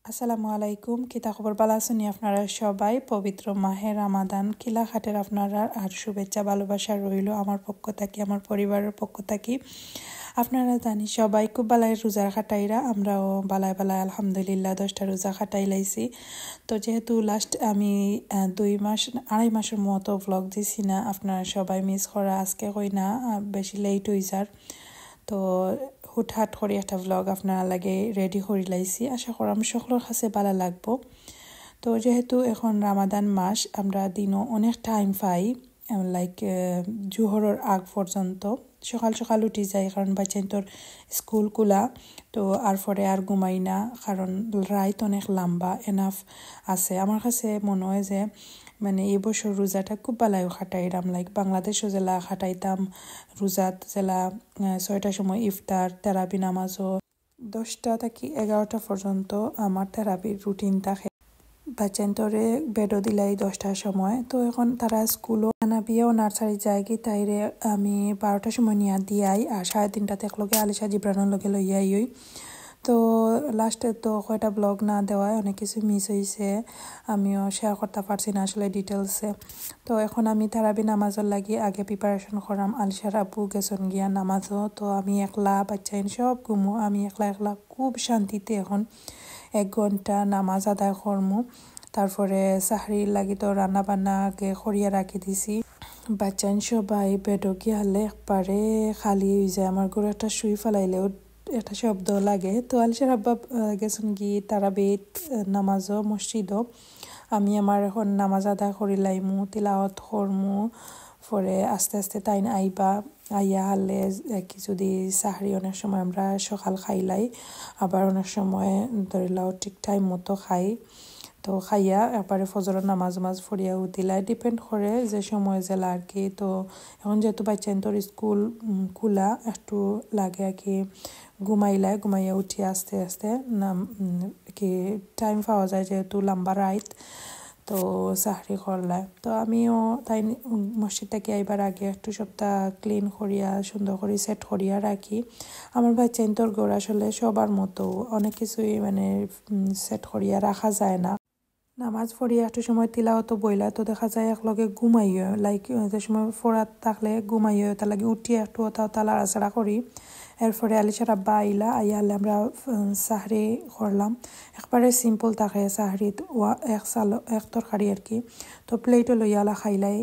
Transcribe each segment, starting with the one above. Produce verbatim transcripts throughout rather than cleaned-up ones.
আসসালামু আলাইকুম, কিতা খবর? বালা আছনি আপনারা সবাই? পবিত্র মাহে রামাদান কিলা কাটের আপনারা? আর শুভেচ্ছা ভালোবাসা রইল আমার পক্ষ থাকি, আমার পরিবারের পক্ষ থাকি। আপনারা জানি সবাই খুব বালায় রোজা কাটাইরা, আমরাও বালায় বালায় আলহামদুলিল্লাহ দশটা রোজা কাটাইলাইছি। তো যেহেতু লাস্ট আমি আহ, দুই মাস, আড়াই মাসের মতো ব্লগ দিছি না, আপনারা সবাই মিস করা আজকে কই না, আহ, বেশি লেট হয়ে যার। তো হুটহাট করি একটা ব্লগ আপনারা লাগে রেডি করিলাইছি। আশা করাম সকলের কাছে বালা লাগবো। তো যেহেতু এখন রামাদান মাস, আমরা দিনও অনেক টাইম পাই, লাইক জোহরর আগ পর্যন্ত। সকাল সকাল উঠি যাই, কারণ বাচ্চাইন্তর স্কুল খোলা। তো আর পরে আর ঘুমাই না, কারণ রাইত অনেক লম্বা এনাফ আছে। আমার কাছে মনে হয় যে মানে এই বছর রোজাটা খুব বালায় কাটাইলাম, লাইক বাংলাদেশও যেলা কাটাইতাম, রোজাত যেলা আহ, ছয়টার সময় ইফতার, তেরাবি নামাজও, দশটা থাকি এগারোটা পর্যন্ত আমার তেরাবির রুটিন থাকে। বাচ্চাইন্তরে বেডও দিলাই দশটার সময়। তো এখন তারা স্কুলও, আনাবিয়াও নার্সারি যায়গি, তাইরে আমি বারোটার সময় নিয়া দিয়াই, আর সাড়ে তিনটাতে একলগে আলিশা জিবরানর লগে লইয়া আইই। তো লাস্টে তো কয়টা ব্লগ না দেওয়ায় অনেক কিছু মিস হইছে, আমিও শেয়ার করতে পারছি না আসলে ডিটেলসে। তো এখন আমি তারাবি নামাজর লাগি আগে প্রিপারেশন করাম। আলিশার আব্বু গেছন গিয়া নামাজও, তো আমি একলা, বাচ্চাইন সব ঘুমো, আমি একলা একলা খুব শান্তিতে এখন এক ঘন্টা নামাজ আদায় করমু। তারপরে সাহরির লাগি তো রান্না বান্না আগে করিয়া রাখি দিছি। বাচ্চাইন সবাই বেডো গিয়ালে একবারে খালি হয়ে যায়। আমার ঘরে একটা শুই ফালাইলেও একটা শব্দ লাগে। তো আলিশার আব্বা আহ, গেছন গি তারাবিত আহ, নামাজও মসজিদও। আমি আমার এখন নামাজ আদায় করিলাইমু, তিলাওয়াত করমু। পরে আস্তে আস্তে তাইন আইবা, আইয়া হারলে আহ, কি যদি সাহরি, অনেক সময় আমরা সকাল খাইলাই, আবার অনেক সময় ধরিলাও ঠিক টাইম মতো খাই। তো খাইয়া একবারে ফজরর নামাজ উমাজ পড়িয়া উঠিলাই, ডিপেন্ড করে যে সময় যেলা আর কি। তো এখন যেহেতু বাচ্চাইন্তর স্কুল উম, খোলা, একটু লাগে আর কি ঘুমাইলাই, ঘুমাইয়া উঠি আস্তে আস্তে নাম উম, কি টাইম পাওয়া যায় যেহেতু লম্বা রাইত। তো সাহরি করলাই, তো আমিও তাই নি- উম, মসজিদ থাকি আইবার আগে একটু সবটা ক্লিন করিয়া সুন্দর করি সেট করিয়া রাখি। আমার বাচ্চাইন্তর ঘর আসলে সবার মতো অনেক কিছুই মানে সেট করিয়া রাখা যায় না। নামাজ পড়িয়া একটু সময় তিলাওয়াতো বইলা, তো দেখা যায় একলগে ঘুমাইও, লাইক যে সময় পড়াত থাকলে ঘুমাইও, তার লাগি উঠিয়া একটু ওতা ওতা লাড়াচাড়া করি। এরপরে আলিশার আব্বা আইলা, আইয়া হারলে আমরা উম, সাহরি করলাম। একবারে সিম্পল থাকে সাহরিত, ওয়া- এক সাল এক তরকারি আর কি। তো প্লেটও লইয়া আলা খাইলাই।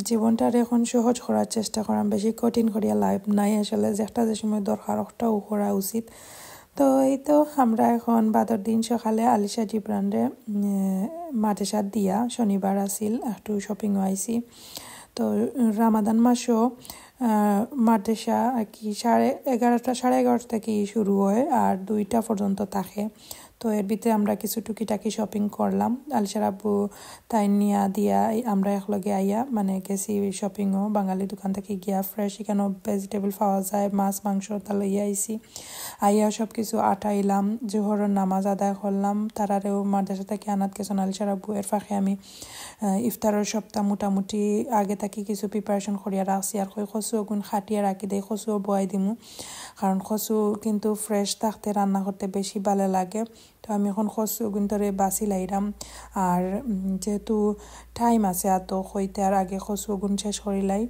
জীবনটারে এখন সহজ করার চেষ্টা করাম, বেশি কঠিন করিয়া লাভ নাই আসলে, যেটা যে সময় দরকার ওটাও করা উচিত। তো এই তো আমরা এখন বাদর দিন সকালে আলিশা জিবরানরে উম, মাদ্রাসাত দিয়া, শনিবার আছিল, একটু শপিংও আইছি। তো রামাদান মাসও আহ, মাদ্রাসা আর কি সাড়ে এগারোটা, সাড়ে এগারোটা থাকি শুরু হয় আর দুইটা পর্যন্ত থাকে। তো এর ভিতরে আমরা কিছু টুকিটাকি শপিং করলাম। আলিশার আব্বু তাইন নিয়া দিয়া এই আমরা একলগে আইয়া মানে গেছি শপিংও, বাঙালি দোকান থাকি গিয়া ফ্রেশ এখানো ভেজিটেবল পাওয়া যায়, মাছ মাংস তা লইয়া আইছি। আইয়া সব কিছু আটাইলাম, জোহরর নামাজ আদায় করলাম, তারারেও মাদ্রাসা থাকি আনাত গেছন আলিশার আব্বু। এর ফাঁকে আমি আহ, ইফতারর সবটা মোটামুটি আগে থাকি কিছু প্রিপারেশন করিয়া রাখছি। আর কই কচু ওগুন কাটিয়া রাখি দেই, কচুও বয়াই দিমু, কারণ কচু কিন্তু ফ্রেশ থাকতে রান্না করতে বেশি ভালো লাগে। তো আমি এখন কচু ওগুন ধরে বাছি লাইরাম। আর উম, যেহেতু টাইম আছে, এত হইতে আর আগে কচু ওগুন শেষ করিলাই।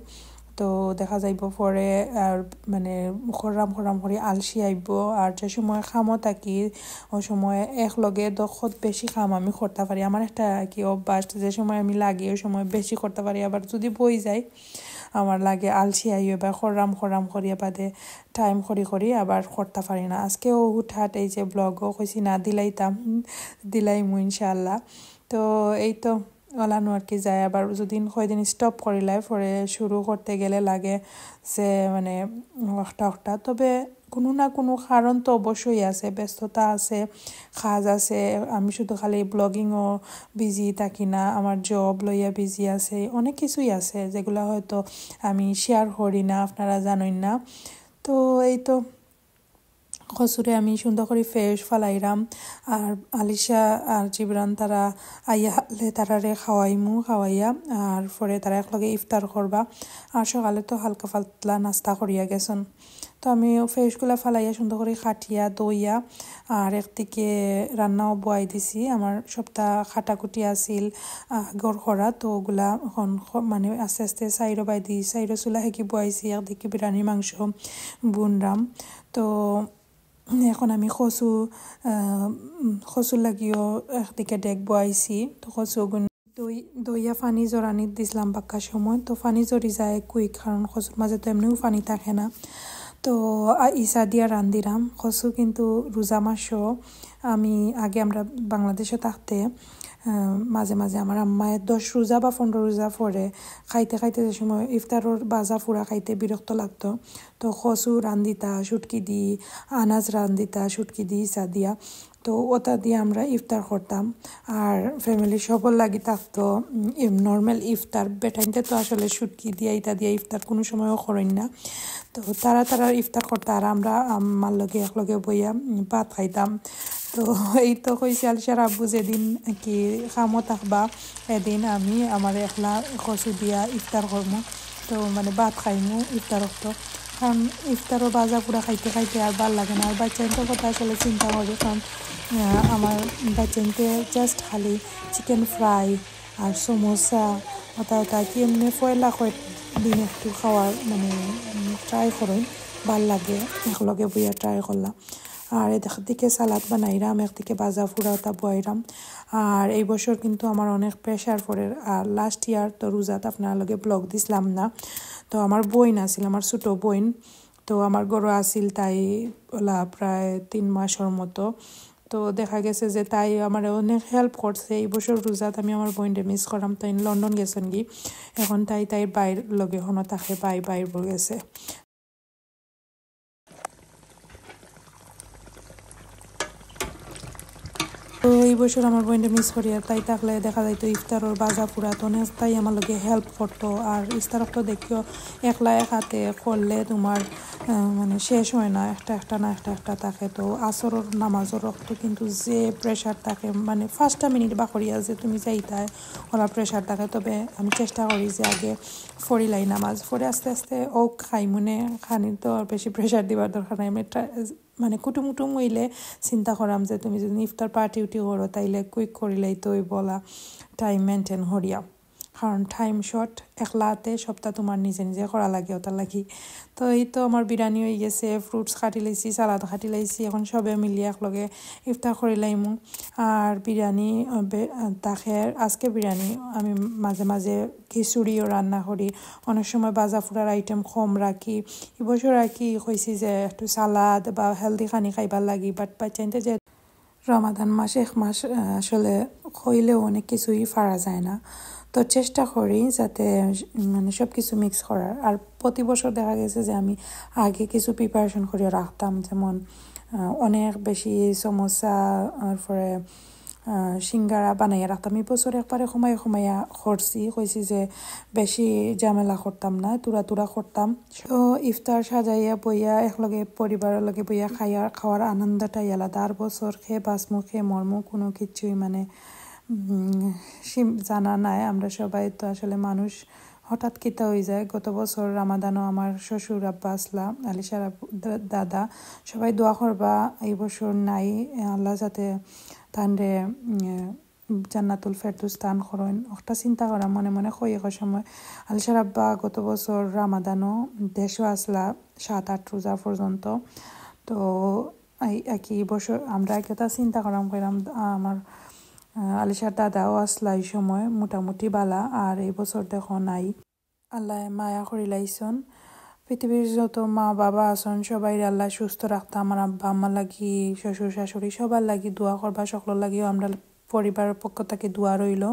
তো দেখা যাইব পরে আর মানে খরাম খরাম করি আলসি আইব। আর যে সময় কামো থাকি, ওই সময় একলগে দক্ষত বেশি কাম আমি করতে পারি। আমার একটা কি অভ্যাস, যে সময় আমি লাগি ওই সময় বেশি করতে পারি। আবার যদি বই যাই, আমার লাগে আলসি আইও বা খরাম খরাম করিয়া বাদে টাইম করি করি আবার করতে পারি না। আজকেও হুটহাট এই যে ব্লগও কইছি না দিলাইতাম, দিলাইমু ইনশাআল্লাহ। তো এই তো ওলানো আর কি যায়। আবার যদি কয়দিন স্টপ করিলাই, পরে শুরু করতে গেলে লাগে যে মানে একটা একটা। তবে কোনো না কোনো কারণ তো অবশ্যই আছে, ব্যস্ততা আছে, কাজ আছে। আমি শুধু খালি ব্লগিংও বিজি থাকি না, আমার জব লইয়া বিজি আছে, অনেক কিছুই আছে যেগুলা হয়তো আমি শেয়ার করি না, আপনারা জানেন না। তো এই তো কচুরে আমি সুন্দর করি ফ্রেশ ফালাইরাম। আর আলিশা আর জিবরান তারা আইয়া হারলে তারারে খাওয়াইমু, খাওয়াইয়া আর পরে তারা একলগে ইফতার করবা। আর সকালে তো হালকা পাতলা নাস্তা করিয়া গেছন। তো আমি ফ্রেশগুলা ফালাইয়া সুন্দর করি কাটিয়া ধইয়া আর একদিকে রান্নাও বওয়াই দিছি। আমার সবটা কাটাকুটি আছিল আগর করা, তো ওগুলা এখন খ-, মানে আস্তে আস্তে সাইডো বায়দি, সাইডো চুলা হেকি বওয়াইছি, একদিকে বিরিয়ানির মাংস বুনরাম। তো এখন আমি কচু, আহ, উম, কচুর লাগিও একদিকে ডেগ বওয়াইছি। তো কচু ওগুন ধই-, ধইয়া পানি জরানিত দিছিলাম বাক্কা সময়। তো পানি জরি যায় কুইক, কারণ কচুর মাঝে তো এমনিও পানি থাকে না। তো আ, ইসা দিয়া রান্ধিরাম। কচু কিন্তু রোজা মাসও আমি আগে আমরা বাংলাদেশে থাকতে, আহ, মাঝে মাঝে আমার আম্মায় দশ রোজা বা পনেরো রোজা পরে খাইতে খাইতে যে সময় ইফতারর বাজা ফুরা খাইতে বিরক্ত লাগতো, তো কচু রান্ধিতা শুটকি দি, আনাজ রান্ধিতা শুটকি দি, ইসা দিয়া। তো ওটা দিয়ে আমরা ইফতার করতাম। আর ফ্যামিলি সবর লাগি থাকতো, উম, এম, নর্মাল ইফতার। বেটাইনতে তো আসলে শুটকি দিয়া, ইটা দিয়া ইফতার কোনো সময়ও করইন না। তো তারা তারা ইফতার করতা, আর আমরা আমার লগে একলগে বইয়া, উম, ভাত খাইতাম। তো এই তো কইছি আলিশার আব্বু যেদিন কি কামো থাকবা, এদিন আমি আমার একলা কচু দিয়া ইফতার করমু। তো মানে ভাত খাইমু ইফতার অক্ত, কারণ ইফতারও বাজা পুরা খাইতে খাইতে আর ভালা লাগে না। আর বাচ্চাইন্তর কথা আসলে চিন্তা করি, কারণ, আহ, আমার বাচ্চাইন্তে just খালি চিকেন ফ্রাই আর সমোসা, ওটা ওটা কি এমনি পয়লা কয়েকদিন একটু খাওয়ার মানে, উম, ট্রাই করইন, ভালা লাগে, একলগে বইয়া ট্রাই করলাম। আর এদিকে সালাদ বানাইরাম, একদিকে বাজা ফুরা ওটা বওয়াইরাম। আর এই বছর কিন্তু আমার অনেক প্রেশার পড়ের। আর লাস্ট ইয়ার তো রোজাত আপনার লগে ব্লগ দিছিলাম না, তো আমার বইন আছিল, আমার ছোট বইন, তো আমার ঘরো আছিল তাই ওলা প্রায় তিন মাসর মতো। তো দেখা গেছে যে তাই আমার অনেক হেল্প করছে। এই বছর রোজাত আমি আমার বইনরে মিস করাম, তাই লন্ডন গেছইন গি। এখন তাই তাইর বাইর লগে হনো থাকে, বাই বাইর গেছে। তো এই বছর আমার বইনরে মিস করি, আর তাই থাকলে দেখা যাইতো ইফতারর বাজা পুরাত অনেক তাই আমার লগে হেল্প করতো। আর ইফতার তো দেখিও একলা এক হাতে করলে তোমার, আহ, মানে শেষ হয় না, একটা একটা না একটা একটা থাকে। তো আসরর নামাজর রক্ত কিন্তু যে প্রেশার থাকে, মানে পাঁচটা মিনিট বা করিয়া যে তুমি যাইতায় ওলা প্রেশার থাকে। তবে আমি চেষ্টা করি যে আগে ফরিলাই নামাজ, পরে আস্তে আস্তে ও খাই মনে খানি তো আর বেশি প্রেশার দিবার দরকার নাই। আমি ট্রা-, মানে কুটুম কুটুম হইলে চিন্তা করাম যে তুমি যদি ইফতার পার্টি উটি করো, তাইলে কুইক করিলাই তো ওই বলা টাইম মেনটেন করিয়া, কারণ টাইম শর্ট, একলাতে সবটা তোমার নিজে নিজে করা লাগে, ওটার লাগি। তো এই তো আমার বিরিয়ানি হয়ে গেছে, ফ্রুটস কাটি লাইছি, সালাদ কাটি লাইছি, এখন সবে মিলিয়া একলগে ইফতার করি লাইমু। আর বিরিয়ানি, আহ, বে-, আহ, তাকে আজকে বিরিয়ানি আমি মাঝে মাঝে খিচুড়িও রান্না করি, অনেক সময় বাজা ফুরার আইটেম কম রাখি। এই বছর আর কি কইছি যে একটু সালাদ বা হেলদি খানি খাইবার লাগি, বাট বাচ্চাইন্তে যে রমাদান মাস এক মাস, আহ, আসলে কইলেও অনেক কিছুই পারা যায় না। তো চেষ্টা করি যাতে, উম, মানে সব কিছু মিক্স করার। আর প্রতি বছর দেখা গেছে যে আমি আগে কিছু প্রিপারেশন করিয়া রাখতাম, যেমন, আহ, অনেক বেশি সমোসা, তারপরে, আহ, সিঙ্গারা বানাইয়া রাখতাম। এই বছর একবারে কমাইয়া কমাইয়া করছি, কইছি যে বেশি ঝামেলা করতাম না, তুরা তুরা করতাম। তো ইফতার সাজাইয়া বইয়া একলগে পরিবারর লগে বইয়া খাইয়া, খাওয়ার আনন্দটাই আলাদা। আর বছর খেয়ে বাঁচমু, খেয়ে মরমু, কোনো কিছুই মানে, উম, সীম-, জানা নাই। আমরা সবাই তো আসলে মানুষ, হঠাৎ কিতা হয়ে যায়। গত বছর রামাদানও আমার শ্বশুর আব্বা আসলা, আলিশার আব্বু, দা-, দাদা, সবাই দোয়া করবা। এই বছর নাই, আল্লাহ যাতে তানরে, উম, জান্নাতুল ফেরদৌস দান করইন। একটা চিন্তা করা মনে মনে কই এক সময়। আলিশার আব্বা গত বছর রামাদানও দেশও আসলা সাত আট রোজা পর্যন্ত। তো এই একই বছর আমরা একটা চিন্তা করাম কইলাম, আমার, আহ, আলিশার দাদাও আসলা এই সময় মোটামুটি বালা, আর এই বছর দেখো নাই। আল্লাহ মায়া করি লাইছন। পৃথিবীর যত মা বাবা আছন সবাই আল্লাহ সুস্থ রাখতা, আমার আব্বা আম্মা লাগি, শ্বশুর শাশুড়ি সবার লাগি দোয়া করবা, সকলর লাগিও আমরা পরিবারর পক্ষ থাকি দোয়া রইল।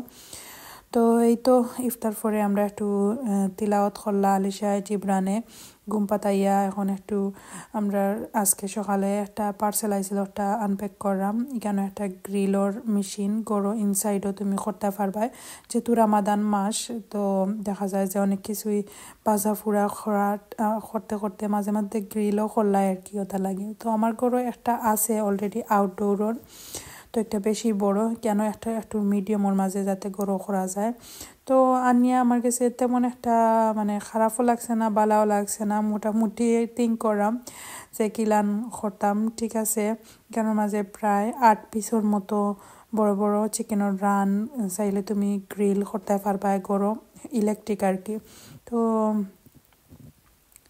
তো এই তো ইফতার পরে আমরা একটু, আহ, তিলাওয়াত করলা আলিশা জিবরানে ঘুম পাতাইয়া। এখন একটু আমরা আজকে সকালে একটা পার্সেল আইছিল, ওটা আনপ্যাক করলাম। এখানে একটা গ্রিলর মেশিন, গরো ইনসাইডও তুমি করতে পারবায়, যেহেতু রামাদান মাস। তো দেখা যায় যে অনেক কিছুই ভাজা ফুরা করা, আহ, করতে করতে মাঝে মাঝে গ্রিলও করলাই আর কি, ওটা লাগে। তো আমার গরো একটা আছে অলরেডি আউটডোরর, তো একটা বেশি বড় কেন, একটা একটু মিডিয়ামর মাঝে যাতে গরো করা যায়। তো আনিয়া আমার কাছে তেমন একটা মানে খারাপও লাগছে না, বালাও লাগছে না, মোটামুটি থিঙ্ক করাম যে কিলান করতাম। ঠিক আছে, এখানর মাঝে প্রায় আট পিসর মতো বড় বড় চিকেনর রান, চাইলে তুমি গ্রিল করতে পারবা গরো, ইলেকট্রিক আর কি। তো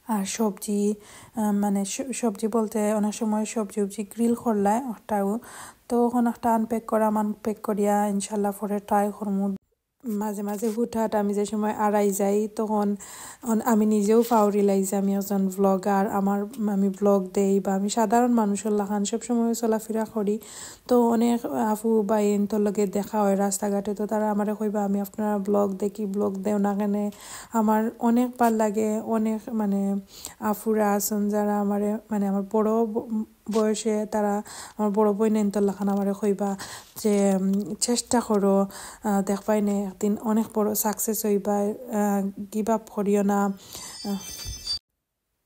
আর সবজি, আহ, মানে স-, সবজি বলতে অনেক সময় সবজি উবজি গ্রিল করলায় ওটাও। তো এখন একটা আনপ্যাক করাম, আনপ্যাক করিয়া ইনশাল্লাহ পরে ট্রাই করমু। মাঝে মাঝে হুটহাট আমি যে সময় আড়াই যাই, তখন অন-, আমি নিজেও ফাউরি লাগি যে আমি একজন ব্লগার, আমার, আমি ব্লগ দেই বা আমি সাধারণ মানুষর লাখান সবসময় চলাফেরা করি। তো অনেক আফু বা এনতর লগে দেখা হয় রাস্তাঘাটে, তো তারা আমারে কইবা, "আমি আপনার ব্লগ দেখি, ব্লগ দেও না কেনে?" আমার অনেক ভালা লাগে, অনেক মানে আফুরা আছইন যারা আমারে মানে আমার বড় ব-, বয়সে তারা আমার বড় বইন এনতর লাখান আমারে কইবা যে, উম, "চেষ্টা করো, আহ, দেখবায় নে একদিন অনেক বড় সাকসেস হইবা, আহ, গিভ আপ করিও না।" আহ,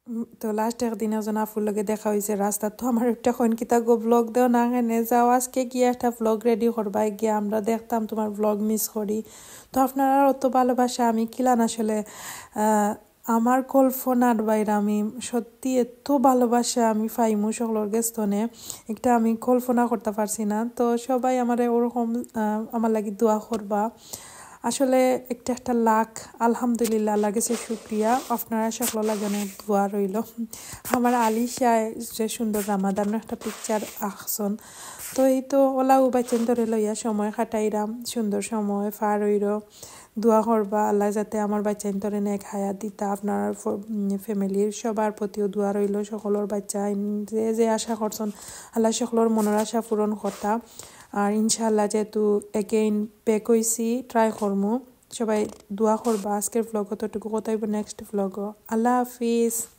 উম, তো লাস্ট একদিন একজন আফুর লগে দেখা হইছে রাস্তাত, তো আমার একটা কইন কিতা গো ব্লগ দেও না কেনে, যাও আজকে গিয়া একটা ব্লগ রেডি করবায় গিয়া, আমরা দেখতাম তোমার ব্লগ মিস করি। তো আপনারার অত ভালোবাসা আমি কিলান আসলে, আহ, আমার কল্পনার বাইরে, আমি সত্যি এত ভালোবাসা আমি পাইমু সকলর গেছ থনে, একটা আমি কল্পনা করতে পারছি না। তো সবাই আমারে ওরকম, আহ, আমার লাগি দোয়া করবা। আসলে একটা একটা লাখ, আলহামদুলিল্লাহ, আল্লাহর গেছে শুক্রিয়া। আপনারা সকলর লাগি অনেক দোয়া রইল। আমার আলিশায় যে সুন্দর রামাদানর একটা পিকচার আঁকছইন। তো এই তো ওলাউ বাচ্চাইন্তরে লইয়া সময় কাটাইরাম, সুন্দর সময় পার হইল। দোয়া করবা আল্লাহ যাতে আমার বাচ্চাইন্তরে নেক হায়াত দিতা, আপনার ফ-, উম, ফ্যামিলির সবার প্রতিও দোয়া রইল। সকলর বাচ্চা ইন-, যে যে আশা করছইন, আল্লাহ সকলর মনর আশা পূরণ করতা। আর ইনশাআল্লাহ যেহেতু again back হইছি, ট্রাই করমু। সবাই দোয়া করবা। আজকের ব্লগ অতটুকু, কথা হইব নেক্সট ব্লগও। আল্লাহ হাফিজ।